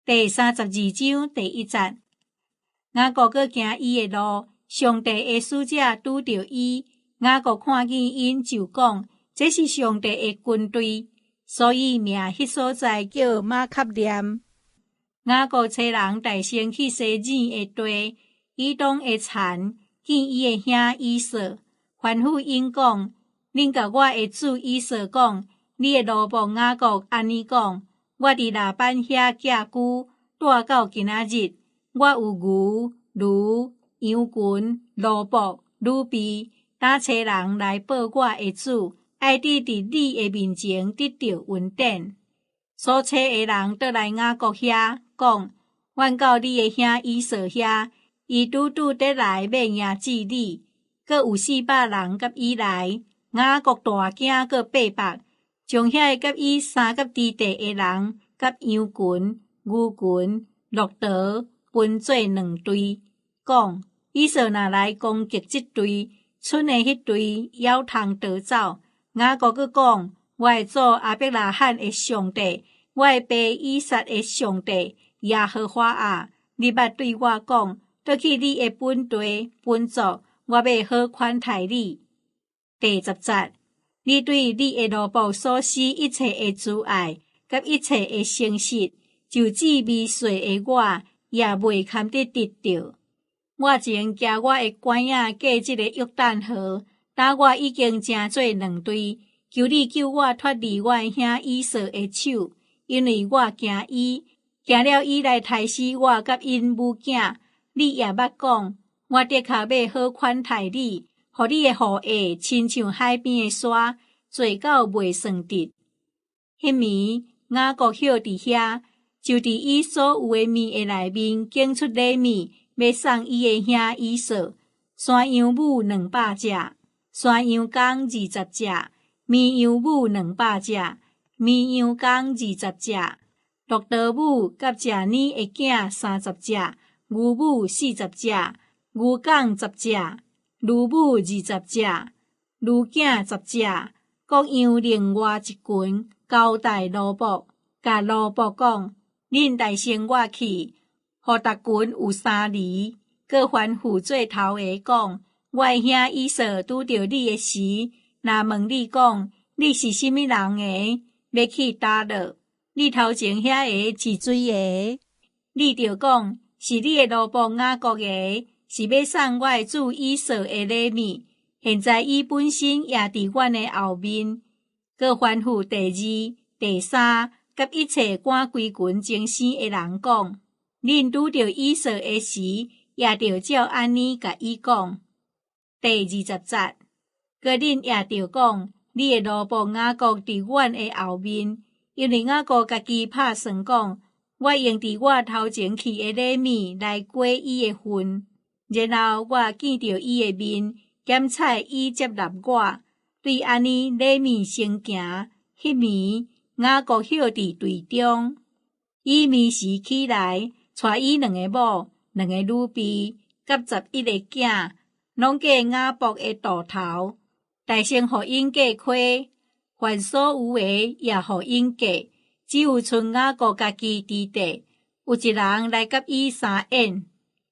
第32章第1節，雅各閣行伊的路，上帝的使者拄著伊，雅各看見𪜶就講：這是上帝的軍隊，所以命彼所在叫瑪卡念。雅各差人代先去洗耳的地，以東的田，見伊的兄以掃，吩咐𪜶講：恁共我的主以掃講，你的奴僕雅各按呢講：我佇拉班遐寄居，蹛到今仔日，我有牛、驢、羊群、奴僕、女婢，打差人來報我的主，愛得佇你的面前得著恩典。所差的人倒來雅各遐，講：阮到你的兄以掃遐，伊拄拄得來欲迎接你，閣有400人佮伊來。雅各大驚，閣拜拜，將遐个佮伊相佮佇地的人，佮羊群、牛群、駱駝分做兩隊，講：以掃若來攻擊這隊，賰的彼隊猶通逃走。雅各閣講：我的祖亞伯拉罕的上帝，我的爸以撒的上帝，耶和華啊，你捌對我講：倒去你的本地本族，我欲好款待你。第10節，你對你的奴僕所施一切的慈愛，佮一切的誠實，就至微細的我，也袂堪得得著。我曾行我的拐仔過這个約旦河，今我已經成做兩隊，求你救我脫離我的兄以掃的手，因為我驚伊，驚了伊來刣死我佮𪜶母囝。你也捌講，我的確欲好款待你，予你的後裔親像海邊的沙，濟到袂算得。彼暝，雅各歇佇遐，就佇伊所有的物的內面揀出禮物，欲送伊的兄以掃：山羊母200隻，山羊公20隻，綿羊母200隻，綿羊公20隻，駱駝母佮食奶的囝30隻，牛母40隻，牛犅10隻，驢母20隻，驢囝10隻，各樣另外一群交代奴僕，共奴僕講：恁代先我去，予逐群有三犁。閣吩咐做頭的講：我的兄以掃拄著你的時，若問你講，你是啥物人的，欲去佗落？你頭前遐个是誰的？你著講，是你的奴僕雅各的，是欲送我的主以掃的禮物。現在伊本身也佇阮的後面。閣吩咐第二、第三佮一切趕規群前生的人講：恁拄著以掃的時，也著照按呢共伊講。第20節，閣恁也著講，你的奴僕雅各佇阮的後面，因為雅各家己拍算講，我用佇我頭前去的禮物來過伊的份，然後我見著伊的面，檢採伊接納我，對按呢禮物先行。彼暝，雅各歇佇隊中，伊暝時起來，帶伊兩个某、兩个女婢，佮11个囝，攏過雅博的渡頭，代先予𪜶過溪，凡所有的也予𪜶過，只有賰雅各家己佇地。有一人來佮伊相演，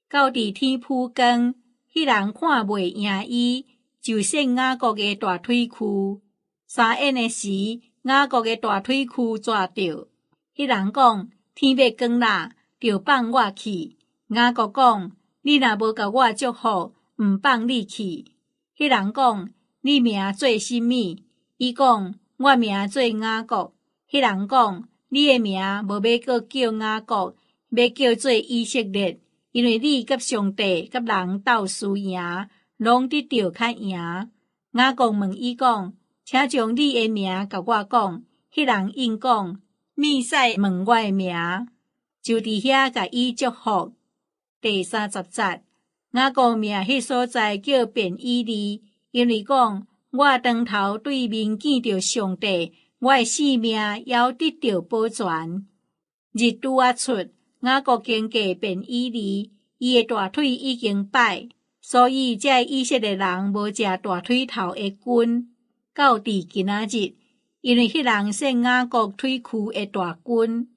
到佇天晡光，彼人看袂贏伊，就縒雅各的大腿趺。相演的時，雅各的大腿趺逝著。彼人講：天欲光啦，著放我去。雅各講：你若無共我祝福，毋放你去。彼人講：你名做啥物？伊講：我名做雅各。彼人講：你的名無欲閣叫雅各，欲叫做以色列，因為你佮上帝佮人鬥輸贏，攏得著較贏。雅各問伊講：請將你的名共我講。彼人應講：免使問我的名。就佇遐共伊祝福。第30節，雅各命彼所在叫便以利，因為講，我當頭對面見著上帝，我的性命猶得著保全。日拄仔出，雅各經過便以利，伊的大腿已經擺，所以這以色列人無食大腿頭的筋，到佇今仔日，因為彼人縒雅各腿趺的大筋。